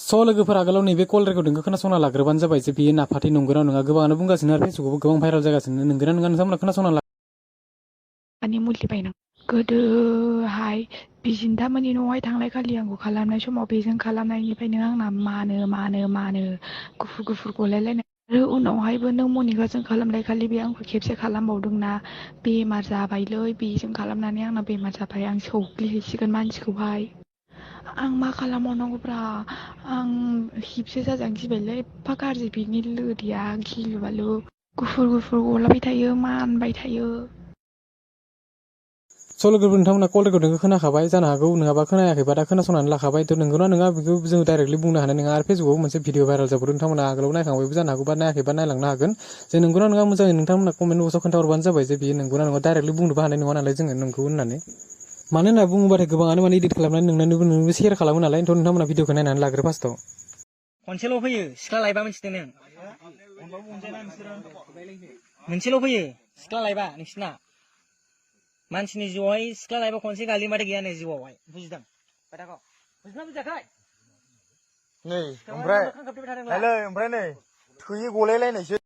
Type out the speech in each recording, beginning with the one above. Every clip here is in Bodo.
स' लोगोफोर आगोलाव नैबे कल रेकर्डिंखौ खोनासंना लाग्रोबानो जाबाय जे बियो नाफाथि नंगौना नङा गोबाङानो बुंगासिनो आरो फेसबुकआवबो गोबां भाइरेल जागासिनो नंगौना नङा नोंथांमोना खोनासंना ला माने मुलि बायनां गोदोहाय बिजिन्दामोननि न'आवहाय थांलाय खालि आंखौ खालामनाय समाव बेजों खालामनायनिफ्रायनो आंना मानो गुफुर गुफुर गलायलायनाय आरो उनावहायबो नों मनिकाजों खालामलाय खालि बे आंखौ खेबसे खालामबावदोंना बेमार जाबायलै बेजों खालामनानै आंना बेमार जाबाय आं सौग्लिहैसिगोन मानसिखौहाय आं मा खालामबावनांगौब्रा आं हिपसो जाजानो गिबायलै एफा गाज्रि बिनि लोरिया गिलु बालु गुफुर गुफुर गलाबाय थायो मानबाय थायो। स' लोगोफोर नोंथांमोना कल रेकर्डिंखौ खोनाखाबाय जानो हागौ नङाबा खोनायाखैबा दा खोनासंनानै लाखाबाय थ' नंगौना नङा बेखौ जों डाइरेक्टलि बुंनो हानाय नङा आरो फेसबुकआव मोनसे भिडिअ भाइरेल जाबावदों नोंथांमोना आगोलाव नायखांबायबो जानो हागौ बा नायाखैबा नायलांनो हागोन जे नंगौना नङा मोजाङै नोंथांमोना कमेन्ट बक्सआव खोन्थाहरबानो जाबाय जे बियो नंगौना नङा डाइरेक्टलि बुंनोबो हानाय नङा नालाय जोङो नंगौ होननानै मानो होनना बुङोबाथाय गोबाङानो माने इडिट खालामनानै नोंनोबो शेयार खालामो नालाय थ' नोंथांमोना भिडिअखौ नायनानै लाग्रो फार्स्टआव खनसेल' फैयो सिख्ला लायबा मिथिदों नों मोनसेल' फैयो सिख्ला लायबा नोंसिना मानसिनि जिउआवहाय सिख्ला लायबा खनसे गालिमाथाय गैया नै जिउआवहाय बुजिदों खोथाखौ बुजिना बुजियाखै नै ओमफ्राय नै थोयो गलायलायनायसो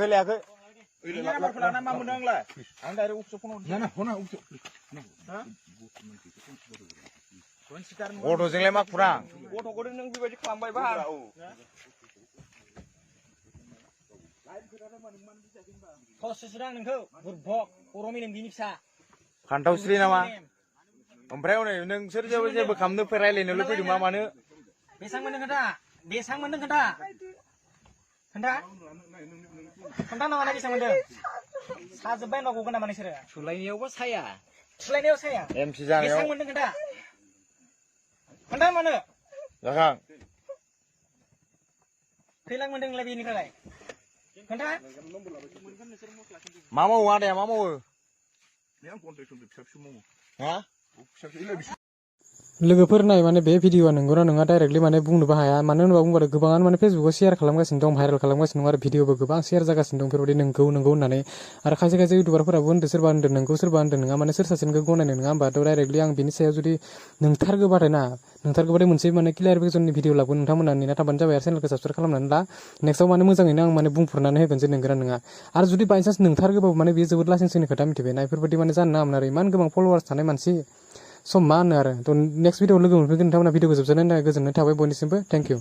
लायाखै मा मोनदों आंलाय आं डाइरेक्ट अफिसाव फन गथ'जोंलाय मा खुरां गथ'खौ नों बेबायदि खालामबाय बा खस्थ'सोदां नोंखौ बुरबक बर' मेलेम बिनि फिसा फान्थावस्रि नामा ओमफ्राय हनै नोंसोर जेबो खालामनो रायलायनोल' फैदों मा मानो बेसां मोनदों खोन्था नामा बेसां मोनदों साजोब्बाय होनबा गगोन नामा नोंसोरो थुलायनायावबो साया एमसि जानायाव बेसां मोनदों खोन्था मानो जाखां खैलां मोनदों नोंलाय बेनिफ्राय खोन्था मा मावो आदाया मा मावो हा लोगोफोर नाय माने बे भिडिअआ नंगौना नङा डाइरेक्टलि माने बुंनोबो हाया मानो होनोबा बुंबाथाय गोबाङानो माने फेसबुकआव शेयार खालामगासिनो दं भाइरेल खालामगासिनो दं आरो भिडिअबो गोबां शेयार जागासिनो दं बेफोरबायदि नंगौ होननानै आरो खायसे खायसे इउटुबारफोराबो होनदों सोरबा होनदों नंगौ सोरबा होनदों नङा माने सोर सासेनिखौ गनायनो नङा होमबा थ' डाइरेक्टलि आं बिनि सायाव जुदि नोंथारगौबाथाय मोनसे माने क्लियारिफिकेसननि भिडिअ लाबोगोन नोंथांमोना नेना थाबानो जाबाय आरो चेनेलखौ साबसक्राइब खालामनानै ला नेक्स्टआव माने मोजाङैनो आं माने बुंफोरनानै होगोन जे नंगौना नङा आरो जुदि बायसान्स नोंथारगौबाबो माने बेयो जोबोद लासिंसिनि खोथा मिथिबायना बेफोरबायदि माने जानो नाङामोन आरो इमान गोबां फल'वार्स थानाय मानसि सम मा होनो आरो थ' नेक्स्ट भिडिअ लोगो मोनफिनगोन नोंथांमोना भिडिअखौ जोबजानायनि थाखाय गोजोननाय थाबाय बयनिसिमबो थेंक इउ